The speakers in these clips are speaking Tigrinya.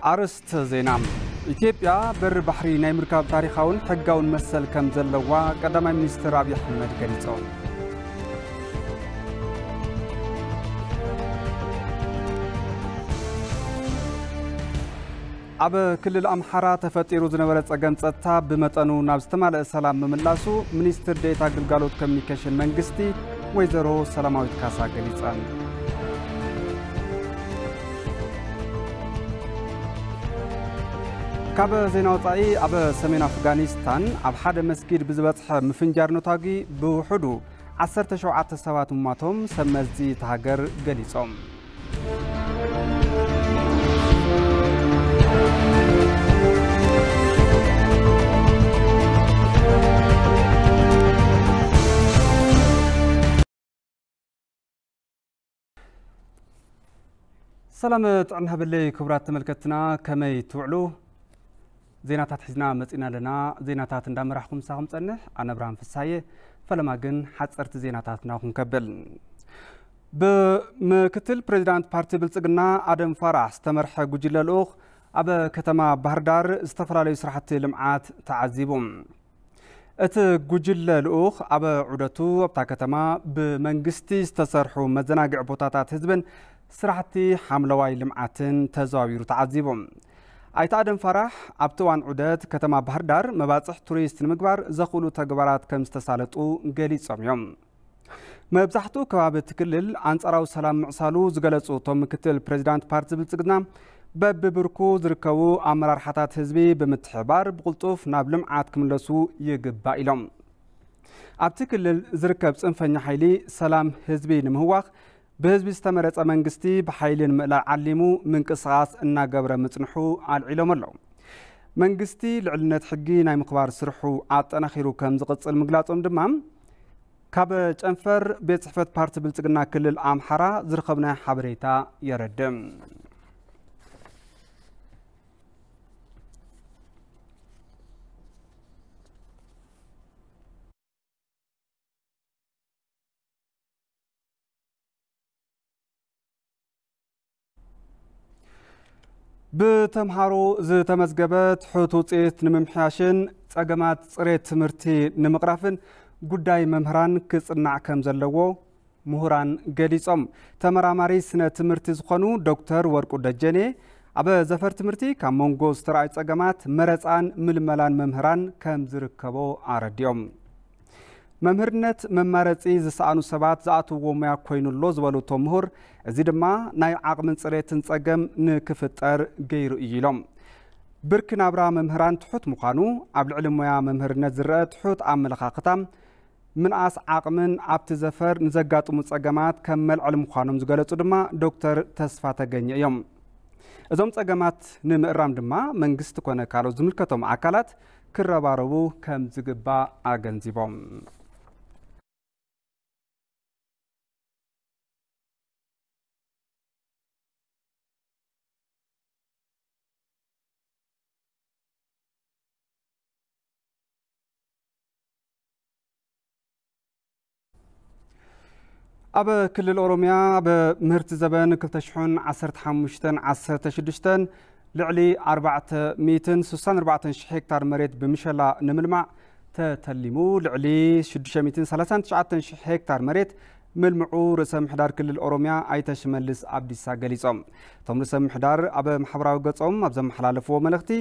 ኣርእስተ ዜና። ኢትዮጵያ በሪ ባሕሪ ናይ ምርካብ ታሪኻውን ሕጋውን መሰል ከም ዘለዋ ቀዳማይ ሚኒስትር ኣብይ ኣሕመድ ገሊጾም። ኣብ ክልል ኣምሓራ ተፈጢሩ ዝነበረ ጸገም ጸጥታ ብመጠኑ ናብ ዝተማልአ ሰላም ምምላሱ ሚኒስትር ዴኤታ ግልጋሎት ኮሚኒኬሽን መንግስቲ ወይዘሮ ሰላማዊት ካሳ ገሊጸን። ካብ ዜና ወጻኢ፣ ኣብ ሰሜን ኣፍጋኒስታን ኣብ ሓደ መስጊድ ብዝበጽሐ ምፍንጃር ነታጒ ብውሑዱ ዓሰርተ ሸውዓተ ሰባት ምሟቶም ሰብ መዚ እታ ሃገር ገሊጾም። ሰላም ጥዕና ሃበለይ ክቡራት ተመልከትና፣ ከመይ ትውዕሉ? ዜናታት ሒዝና መጺና ኣለና። ዜናታት እንዳመራሕኩም ምሳኹም ጸንሕ፣ ኣነ ብርሃን ፍሳየ። ፈለማ ግን ሓጸርቲ ዜናታትና ክንከብል። ብምክትል ፕሬዚዳንት ፓርቲ ብልጽግና ኣደም ፋራህ ዝተመርሐ ጉጅለ ልኡኽ ኣብ ከተማ ባህር ዳር ዝተፈላለዩ ስራሕቲ ልምዓት ተዓዚቡ። እቲ ጉጅለ ልኡኽ ኣብ ዑደቱ ኣብታ ከተማ ብመንግስቲ ዝተሰርሑ መዘናግዒ ቦታታት ህዝብን ስራሕቲ ሓምለዋይ ልምዓትን ተዘዋዊሩ ተዓዚቡ። ኣይተ ኣደም ፋራሕ ኣብቲ እዋን ዑደት ከተማ ባህር ዳር መባፅሕ ቱሪስት ንምግባር ዘኽእሉ ተግባራት ከም ዝተሳለጡ ገሊጾም እዮም። መብዛሕትኡ ከባቢ እቲ ክልል ኣንጻራዊ ሰላም ምዕሳሉ ዝገለጹ እቶም ምክትል ፕሬዚዳንት ፓርቲ ብልጽግና፣ በብብርኩ ዝርከቡ ኣመራርሓታት ህዝቢ ብምትሕባር ብቕልጡፍ ናብ ልምዓት ክምለሱ ይግባእ ኢሎም። ኣብቲ ክልል ዝርከብ ጽንፈኛ ሓይሊ ሰላም ህዝቢ ንምህዋኽ ብህዝቢ ዝተመረጸ መንግስቲ ብሓይሊ ንምእላይ ዓሊሙ ምንቅስቓስ እናገብረ ምጽንሑ ኣልዒሎም ኣለዉ። መንግስቲ ልዕልነት ሕጊ ናይ ምኽባር ስርሑ ኣጠናኺሩ ከም ዝቕጽል ምግላጾም ድማ ካብ ጨንፈር ቤት ጽሕፈት ፓርቲ ብልጽግና ክልል ኣምሓራ ዝረኸብናዮ ሓበሬታ የረድእ። ብተምሃሮ ዝተመዝገበ ትሑት ውፅኢት ንምምሕያሽን ፀገማት ፅሬት ትምህርቲ ንምቕራፍን ጉዳይ መምህራን ክፅናዕ ከም ዘለዎ ምሁራን ገሊጾም። ተመራማሪ ስነ ትምህርቲ ዝኾኑ ዶክተር ወርቁ ደጀኔ፣ ኣብ ዘፈር ትምህርቲ ካብ መንጎ ዝተረኣዩ ጸገማት መረጻን ምልመላን መምህራን ከም ዝርከቦ ኣረዲኦም። መምህርነት መማረጺ ዝሰኣኑ ሰባት ዝኣትውዎ ሞያ ኮይኑ ኣሎ ዝበሉ እቶም ምሁር፣ እዚ ድማ ናይ ዓቕምን ጽሬትን ጸገም ንክፍጠር ገይሩ እዩ ኢሎም። ብርኪ ናብራ መምህራን ትሑት ምዃኑ፣ ኣብ ልዕሊ ሞያ መምህርነት ዝረአ ትሑት ኣመለኻኽታ፣ ምንኣስ ዓቕምን ኣብቲ ዘፈር ንዘጋጥሙ ጸገማት ከም መልዕሊ ምዃኖም ዝገለጹ ድማ ዶክተር ተስፋ ተገኘ እዮም። እዞም ጸገማት ንምእራም ድማ መንግስቲ ኮነ ካልኦት ዝምልከቶም ኣካላት ክረባረቡ ከም ዝግባእ ኣገንዚቦም። ኣብ ክልል ኦሮሚያ ኣብ ምህርቲ ዘበን ክልተ ሽሕን ዓሰርተ ሓሙሽተን ዓሰርተ ሽዱሽተን ልዕሊ ኣርባዕተ ሚእትን ስሳን ኣርባዕተን ሽሕ ሄክታር መሬት ብምሸላ ንምልማዕ ተተሊሙ ልዕሊ ሽዱሽተ ሚእትን ሰላሳን ትሽዓተን ሽሕ ሄክታር መሬት ምልምዑ ርእሰ ምሕዳር ክልል ኦሮሚያ ኣይተ ሽመልስ ኣብዲሳ ገሊጾም። እቶም ርእሰ ምሕዳር ኣብ ማሕበራዊ ገጾም ኣብ ዘመሓላለፍዎ መልእኽቲ፣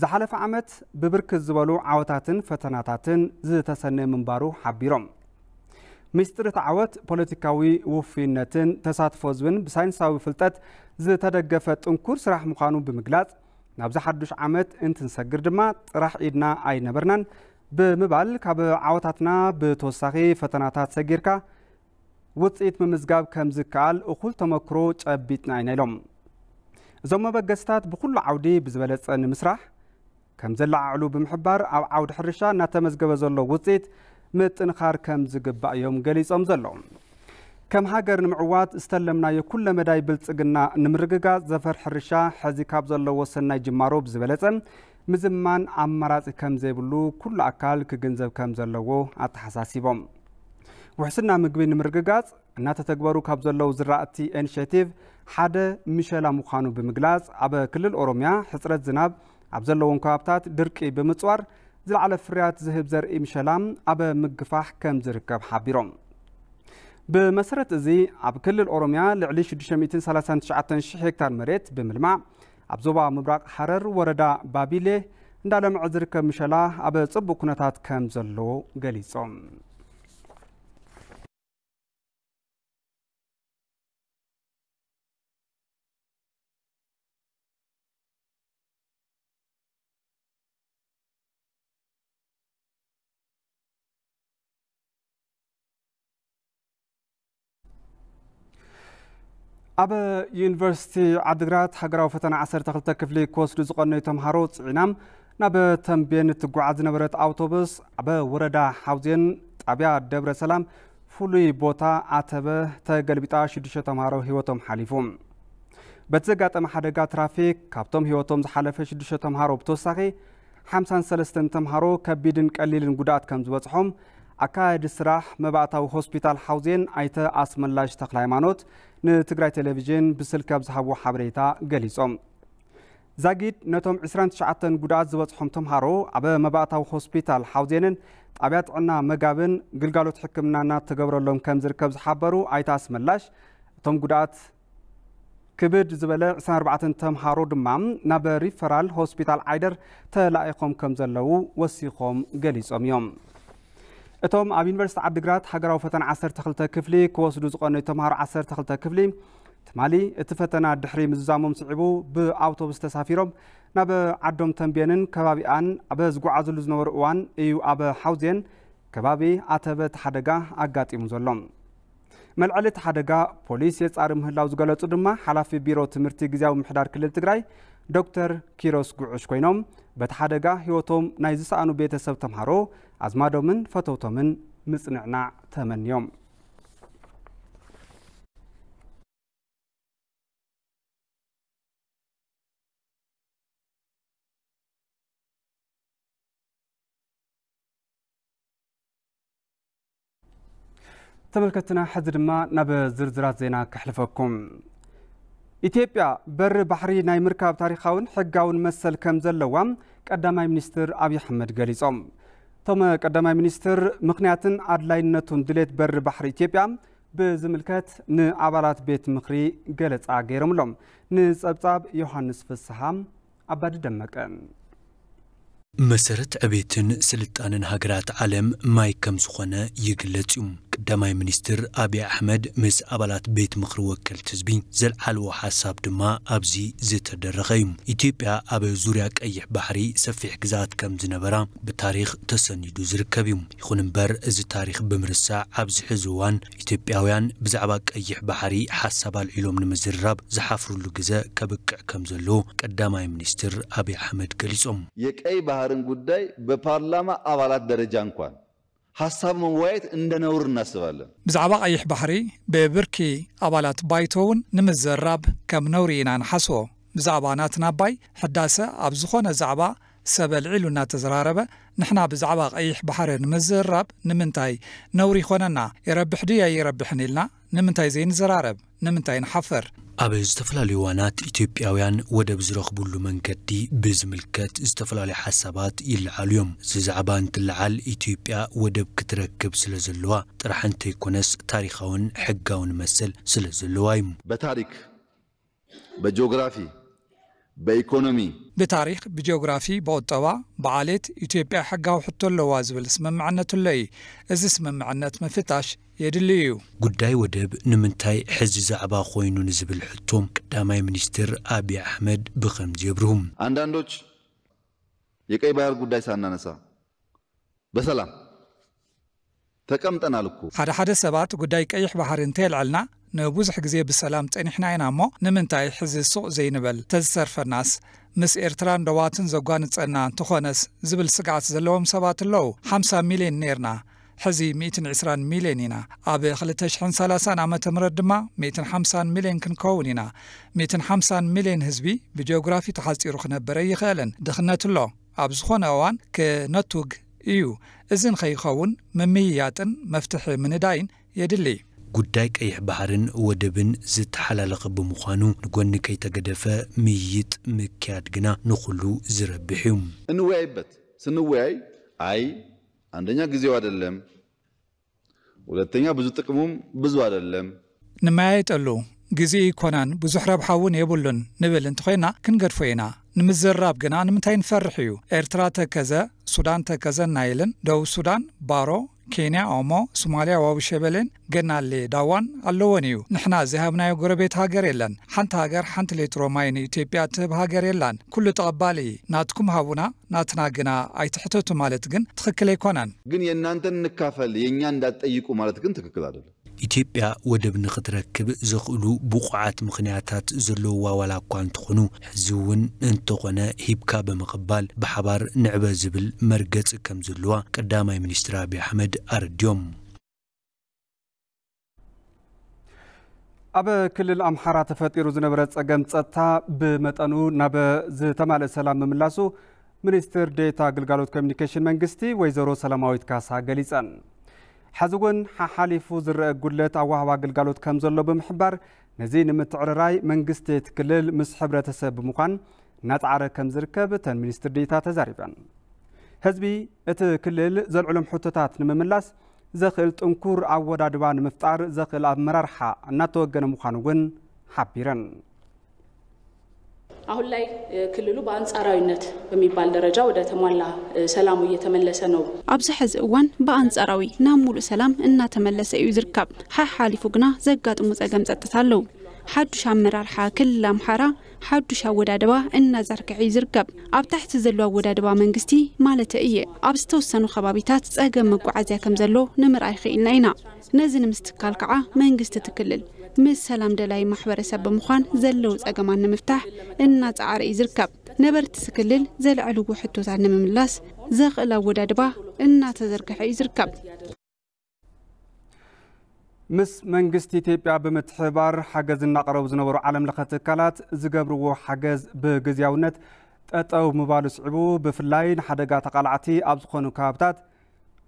ዝሓለፈ ዓመት ብብርክት ዝበሉ ዓወታትን ፈተናታትን ዝተሰነየ ምንባሩ ሓቢሮም። ሚስጥር እቲ ዓወት ፖለቲካዊ ውፉይነትን ተሳትፎ ህዝብን ብሳይንሳዊ ፍልጠት ዝተደገፈ ጥንኩር ስራሕ ምዃኑ ብምግላጽ፣ ናብዚ ሓዱሽ ዓመት እንትንሰግር ድማ ጥራሕ ኢድና ኣይነበርናን ብምባል፣ ካብ ዓወታትና ብተወሳኺ ፈተናታት ሰጊርካ ውጽኢት ምምዝጋብ ከም ዝከኣል እኹል ተመክሮ ጨቢጥና ኢና ኢሎም። እዞም መበገስታት ብኹሉ ዓውዲ ብዝበለጸ ንምስራሕ ከም ዘለዓዕሉ ብምሕባር፣ ኣብ ዓውዲ ሕርሻ እናተመዝገበ ዘሎ ውጽኢት ምጥንኻር ከም ዝግባእ እዮም ገሊጾም ዘለዉ። ከም ሃገር ንምዕዋት ዝተለምናዮ ኩለ መዳይ ብልጽግና ንምርግጋጽ ዘፈር ሕርሻ ሕዚ ካብ ዘለዎ ሰናይ ጅማሮ ብዝበለጸ ምዝማን ኣማራጺ ከም ዘይብሉ ኩሉ ኣካል ክግንዘብ ከም ዘለዎ ኣተሓሳሲቦም። ውሕስና ምግቢ ንምርግጋጽ እናተተግበሩ ካብ ዘለዉ ዝራእቲ ኢኒሼቲቭ ሓደ ምሸላ ምዃኑ ብምግላጽ፣ ኣብ ክልል ኦሮምያ ሕጽረት ዝናብ ኣብ ዘለዎም ከባብታት ድርቂ ብምጽዋር ዝለዓለ ፍርያት ዝህብ ዘርኢ ምሸላ ኣብ ምግፋሕ ከም ዝርከብ ሓቢሮም። ብመሰረት እዚ፣ ኣብ ክልል ኦሮምያ ልዕሊ ሽዱሽተ ሚእትን ሰላሳን ትሽዓተን ሽሕ ሄክታር መሬት ብምልማዕ፣ ኣብ ዞባ ምብራቕ ሃረር ወረዳ ባቢሌ እንዳለምዐ ዝርከብ ምሸላ ኣብ ጽቡቕ ኩነታት ከም ዘሎ ገሊጾም። ኣብ ዩኒቨርሲቲ ዓድግራት ሃገራዊ ፈተና ዓሰርተ ክልተ ክፍሊ ክወስዱ ዝቐነዩ ተምሃሮ ጽዒና ናብ ተምቤን እትጓዓዝ ዝነበረት ኣውቶቡስ ኣብ ወረዳ ሓውዜን ጣብያ ደብረ ሰላም ፍሉይ ቦታ ኣተበ ተገልቢጣ ሽዱሽተ ተምሃሮ ህይወቶም ሓሊፉ። በቲ ዘጋጠመ ሓደጋ ትራፊክ ካብቶም ህይወቶም ዝሓለፈ ሽዱሽተ ተምሃሮ ብተወሳኺ ሓምሳን ሰለስተን ተምሃሮ ከቢድን ቀሊልን ጉድኣት ከም ዝበጽሖም ኣካያዲ ስራሕ መባእታዊ ሆስፒታል ሓውዜን ኣይተ ኣስመላሽ ተክለ ሃይማኖት ንትግራይ ቴሌቪዥን ብስልኪ ኣብ ዝሃብዎ ሓበሬታ ገሊጾም። ዛጊድ ነቶም ዕስራን ትሽዓተን ጉድኣት ዝበጽሖም ተምሃሮ ኣብ መባእታዊ ሆስፒታል ሓውዜንን ጣብያ ጥዕና መጋብን ግልጋሎት ሕክምና እናተገብረሎም ከም ዝርከብ ዝሓበሩ ኣይተ ኣስመላሽ፣ እቶም ጉድኣት ክብድ ዝበለ ዕስራን ኣርባዕተን ተምሃሮ ድማ ናብ ሪፈራል ሆስፒታል ዓይደር ተላኢኾም ከም ዘለዉ ወሲኾም ገሊጾም እዮም። እቶም ኣብ ዩኒቨርሲቲ ዓድግራት ሃገራዊ ፈተና ዓሰርተ ክልተ ክፍሊ ክወስዱ ዝቐነዩ ተምሃሮ ዓሰርተ ክልተ ክፍሊ፣ ትማሊ እቲ ፈተና ድሕሪ ምዝዛሞም ስዒቡ ብኣውቶቡስ ተሳፊሮም ናብ ዓዶም ተንቤንን ከባቢኣን ኣብ ዝጓዓዙሉ ዝነበሩ እዋን እዩ ኣብ ሓውዜን ከባቢ ኣተበ እቲ ሓደጋ ኣጋጢሙ ዘሎ። መልዕሊ እቲ ሓደጋ ፖሊስ የጻሪ ምህላው ዝገለጹ ድማ ሓላፊ ቢሮ ትምህርቲ ግዝያዊ ምምሕዳር ክልል ትግራይ ዶክተር ኪሮስ ጉዑሽ ኮይኖም፣ በቲ ሓደጋ ህይወቶም ናይ ዝሰኣኑ ቤተሰብ ተምሃሮ፣ ኣዝማዶምን ፈተውቶምን ምጽንዕናዕ ተመንዮም። ተመልከትና፣ ሕዚ ድማ ናብ ዝርዝራት ዜና ከሕልፈኩም። ኢትዮጵያ በሪ ባሕሪ ናይ ምርካብ ታሪኻውን ሕጋውን መሰል ከም ዘለዋ ቀዳማይ ሚኒስትር ኣብይ ኣሕመድ ገሊጾም። እቶም ቀዳማይ ሚኒስትር፣ ምኽንያትን ኣድላይነቱን ድሌት በሪ ባሕሪ ኢትዮጵያ ብዝምልከት ንኣባላት ቤት ምኽሪ ገለጻ ገይሮምሎም። ንጸብጻብ ዮሃንስ ፍስሃ፣ ኣባዲ ደመቀ። መሰረት ዕቤትን ስልጣነን ሃገራት ዓለም ማይ ከም ዝኾነ ይግለጽ እዩ። ቀዳማይ ሚኒስትር ኣብይ ኣሕመድ ምስ ኣባላት ቤት ምኽሪ ወከልቲ ህዝቢ ዘልዓልዎ ሓሳብ ድማ ኣብዚ ዝተደረኸ እዩ። ኢትዮጵያ ኣብ ዙርያ ቀይሕ ባሕሪ ሰፊሕ ግዝኣት ከም ዝነበራ ብታሪኽ ተሰኒዱ ዝርከብ እዩ። ይኹን እምበር፣ እዚ ታሪኽ ብምርሳዕ፣ ኣብዚ ሕዚ እዋን ኢትዮጵያውያን ብዛዕባ ቀይሕ ባሕሪ ሓሳብ ኣልዒሎም ንምዝርራብ ዝሓፍሩሉ ግዘ ከብቅዕ ከም ዘለዎ ቀዳማይ ሚኒስትር ኣብይ ኣሕመድ ገሊጾም። የቀይ ባህርን ጉዳይ በፓርላማ አባላት ደረጃ እንኳን ሐሳብ መወያየት እንደ ነውር እናስባለን። ብዛዕባ ቀይሕ ባሕሪ ብብርኪ ኣባላት ባይቶ እውን ንምዝራብ ከም ነውሪ ኢና ንሓስቦ። ብዛዕባ ናትና ኣባይ ሕዳሰ ኣብ ዝኾነ ዛዕባ ሰብ ኣልዒሉ እናተዘራረበ፣ ንሕና ብዛዕባ ቀይሕ ባሕሪ ንምዝራብ ንምንታይ ነውሪ ይኾነና? ይረብሕ ድዩ ኣይረብሕን ኢልና ንምንታይ ዘይንዘራረብ? ንምንታይ ንሓፍር? ኣብ ዝተፈላለዩ እዋናት ኢትዮጵያውያን ወደብ ዝረኽቡሉ መንገዲ ብዝምልከት ዝተፈላለዩ ሓሳባት ይለዓሉ እዮም። እዚ ዛዕባ እንትለዓል ኢትዮጵያ ወደብ ክትረክብ ስለ ዘለዋ ጥራሕ እንተይኮነስ ታሪኻውን ሕጋውን መሰል ስለ ዘለዋ እዩ። በታሪክ፣ በጂኦግራፊ፣ በኢኮኖሚ፣ ብታሪኽ፣ ብጂኦግራፊ፣ ብቁጠባ፣ ብዓሌት ኢትዮጵያ ሕጋዊ ሕቶ ኣለዋ ዝብል ስምምዕነት ኣሎ እዩ። እዚ ስምምዕነት ምፍታሽ የድሊ እዩ። ጉዳይ ወደብ ንምንታይ ሕዚ ዛዕባ ኮይኑ ንዝብል ሕቶ ቀዳማይ ሚኒስትር ኣብይ ኣሕመድ ብኸምዚ የብርሁ። አንዳንዶች የቀይ ባህር ጉዳይ ሳናነሳ በሰላም ተቀምጠናል እኮ። ሓደ ሓደ ሰባት ጉዳይ ቀይሕ ባሕሪ እንተየልዐልና ንብዙሕ ግዜ ብሰላም ጸኒሕና ኢና እሞ ንምንታይ ሕዚ ሱቕ ዘይንበል? ተዝተርፈናስ ምስ ኤርትራን ዶባትን ዘጓንጸና እንተኾነስ ዝብል ስግኣት ዘለዎም ሰባት ኣለዉ። ሓምሳ ሚልዮን ኔርና፣ ሕዚ ሚእትን ዕስራን ሚልዮን ኢና። ኣብ ክልተ ሽሕን ሰላሳን ዓመተ ምህረት ድማ ሚእትን ሓምሳን ሚልዮን ክንከውን ኢና። ሚእትን ሓምሳን ሚልዮን ህዝቢ ብጂኦግራፊ ተሓጺሩ ክነብር ኣይኽእልን። ድኽነት ኣሎ። ኣብ ዝኾነ እዋን ክነቱግ እዩ። እዚ ንኸይኸውን ምምይያጥን መፍትሒ ምንዳይን የድሊ። ጉዳይ ቀይሕ ባሕርን ወደብን ዝተሓላለኸ ብምዃኑ፣ ንጎኒ ከይተገደፈ ምይይጥ ምክያድ ግና ንኹሉ ዝረብሕ እዩ። እንወያይበት። ስንወያይ፣ አይ አንደኛ ጊዜው አይደለም፣ ሁለተኛ ብዙ ጥቅሙም ብዙ አይደለም። ንመያየጠሉ ግዜ ኣይኮነን፣ ብዙሕ ረብሓ እውን የብሉን ንብል እንተኾይና ክንገድፎ ኢና። ንምዝራብ ግና ንምንታይ ንፈርሕ እዩ? ኤርትራ ተከዘ፣ ሱዳን ተከዘ ናይልን፣ ደቡብ ሱዳን ባሮ፣ ኬንያ ኦሞ፣ ሶማልያ ዋቢ ሸበሌን፣ ገናሌ ዳዋን ኣለወን እዩ። ንሕና ዘይሃብናዮ ጎረቤት ሃገር የለን። ሓንቲ ሃገር ሓንቲ ሌትሮ ማይ ንኢትዮጵያ ትህብ ሃገር የላን። ኩሉ ተቐባሊ ናትኩም ሃቡና፣ ናትና ግና ኣይትሕተቱ ማለት ግን ትኽክል ኣይኮነን። ግን የእናንተን እንካፈል የእኛ እንዳትጠይቁ ማለት ግን ትክክል አይደለም። ኢትዮጵያ ወደብ ንኽትረክብ ዘኽእሉ ብቑዓት ምኽንያታት ዘለውዋ ዋላ እኳ እንተኾኑ፣ ሕዚ እውን እንተኾነ ሂብካ ብምቕባል ብሓባር ንዕበ ዝብል መርገፂ ከም ዘለዋ ቀዳማይ ሚኒስትር ኣብይ ኣሕመድ ኣረድዮም። ኣብ ክልል ኣምሓራ ተፈጢሩ ዝነበረ ጸገም ጸጥታ ብመጠኑ ናብ ዝተማልአ ሰላም ምምላሱ ሚኒስትር ዴኤታ ግልጋሎት ኮሚኒኬሽን መንግስቲ ወይዘሮ ሰላማዊት ካሳ ገሊጸን። ሕዚ እውን ሓሓሊፉ ዝረአ ጉድለት ኣወሃህባ ግልጋሎት ከም ዘሎ ብምሕባር፣ ነዚ ንምትዕርራይ መንግስቲ እቲ ክልል ምስ ሕብረተሰብ ብምዃን እናጻዕረ ከም ዝርከብ እተን ሚኒስትር ዴኤታ ተዛሪበን። ህዝቢ እቲ ክልል ዘልዕሎም ሕቶታት ንምምላስ ዘኽእል ጥንኩር ኣወዳድባ ንምፍጣር ዘኽእል ኣመራርሓ እናተወገነ ምዃኑ እውን ሓቢረን። አሁን ላይ ክልሉ በአንጻራዊነት በሚባል ደረጃ ወደ ተሟላ ሰላሙ እየተመለሰ ነው። ኣብዚ ሕዚ እዋን ብኣንጻራዊ ናብ ሙሉእ ሰላም እናተመለሰ እዩ ዝርከብ። ሓሓሊፉ ግና ዘጋጥሙ ጸገም ጸጥታ ኣለዉ። ሓዱሽ ኣመራርሓ ክልል ኣምሓራ ሓዱሽ ኣወዳድባ እናዘርግሐ እዩ ዝርከብ። ኣብ ታሕቲ ዘሎ ኣወዳድባ መንግስቲ ማለት እየ። ኣብ ዝተወሰኑ ከባቢታት ጸገም መጓዓዝያ ከም ዘሎ ንምርኣይ ክኢልና ኢና። ነዚ ንምስትክካል ከዓ መንግስቲ እቲ ክልል ምስ ሰላም ደላይ ማሕበረሰብ ብምዃን ዘለዉ ጸገማት ንምፍታሕ እናጸዓረ እዩ ዝርከብ። ነበርቲ እቲ ክልል ዘልዐልዎ ሕቶታት ንምምላስ ዘኽእል ኣወዳድባ እናተዘርግሐ እዩ ዝርከብ። ምስ መንግስቲ ኢትዮጵያ ብምትሕባር ሓገዝ እናቕረቡ ዝነበሩ ዓለም ለኸ ትካላት ዝገብርዎ ሓገዝ ብግዝያውነት ጠጠው ምባሉ ስዒቡ፣ ብፍላይ ንሓደጋ ተቓላዕቲ ኣብ ዝኾኑ ከባብታት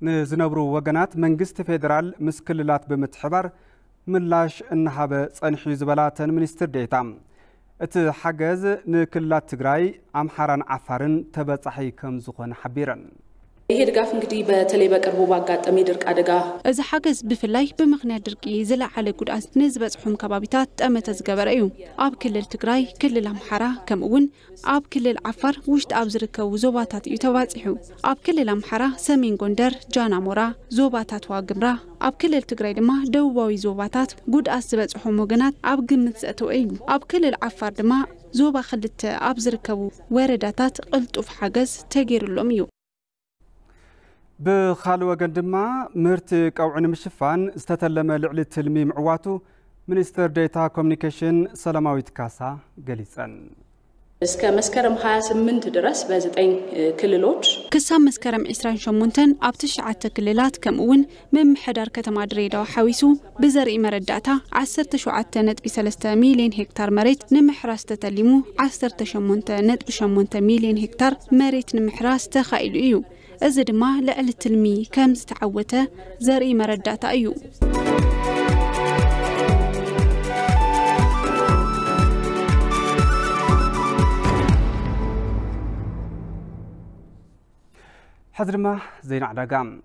ንዝነብሩ ወገናት መንግስቲ ፌዴራል ምስ ክልላት ብምትሕባር ምላሽ እናሃበ ጸኒሑ እዩ ዝበላ እተን ሚኒስትር ዴኤታ፣ እቲ ሓገዝ ንክልላት ትግራይ፣ ኣምሓራን ዓፋርን ተበጻሒ ከም ዝኾነ ሓቢረን። ይሄ ድጋፍ እንግዲህ በተለይ በቅርቡ ባጋጠመ የድርቅ አደጋ እዚ ሓገዝ ብፍላይ ብምኽንያት ድርቂ ዝለዓለ ጉድኣት ንዝበፅሖም ከባቢታት ጠመተ ዝገበረ እዩ። ኣብ ክልል ትግራይ፣ ክልል ኣምሓራ ከምኡ እውን ኣብ ክልል ዓፋር ውሽጢ ኣብ ዝርከቡ ዞባታት እዩ ተባፂሑ። ኣብ ክልል ኣምሓራ ሰሜን ጎንደር፣ ጃናሞራ፣ ዞባታት ዋግምራ፣ ኣብ ክልል ትግራይ ድማ ደቡባዊ ዞባታት ጉድኣት ዝበፅሖም ወገናት ኣብ ግምት ዘእተወ እዩ። ኣብ ክልል ዓፋር ድማ ዞባ ክልተ ኣብ ዝርከቡ ወረዳታት ቅልጡፍ ሓገዝ ተገይሩሎም እዩ። ብኻልእ ወገን ድማ ምህርቲ ቀውዒ ንምሽፋን ዝተተለመ ልዕሊ ትልሚ ምዕዋቱ ሚኒስትር ዴኤታ ኮሚኒኬሽን ሰላማዊት ካሳ ገሊጸን። እስከ መስከረም ሃያ ስምንት ድረስ በዘጠኝ ክልሎች ክሳብ መስከረም ዕስራን ሸሞንተን ኣብ ትሽዓተ ክልላት ከምኡ እውን ምምሕዳር ከተማ ድሬዳዋ ሓዊሱ ብዘርኢ መረዳእታ ዓሰርተ ሸውዓተ ነጥቢ ሰለስተ ሚልዮን ሄክታር መሬት ንምሕራስ ተተሊሙ ዓሰርተ ሸሞንተ ነጥቢ ሸሞንተ ሚልዮን ሄክታር መሬት ንምሕራስ ተኻኢሉ እዩ። እዚ ድማ ልዕሊ ትልሚ ከም ዝተዓወተ ዘርኢ መረዳእታ እዩ። ሕዚ ድማ ዜና ዕዳጋ።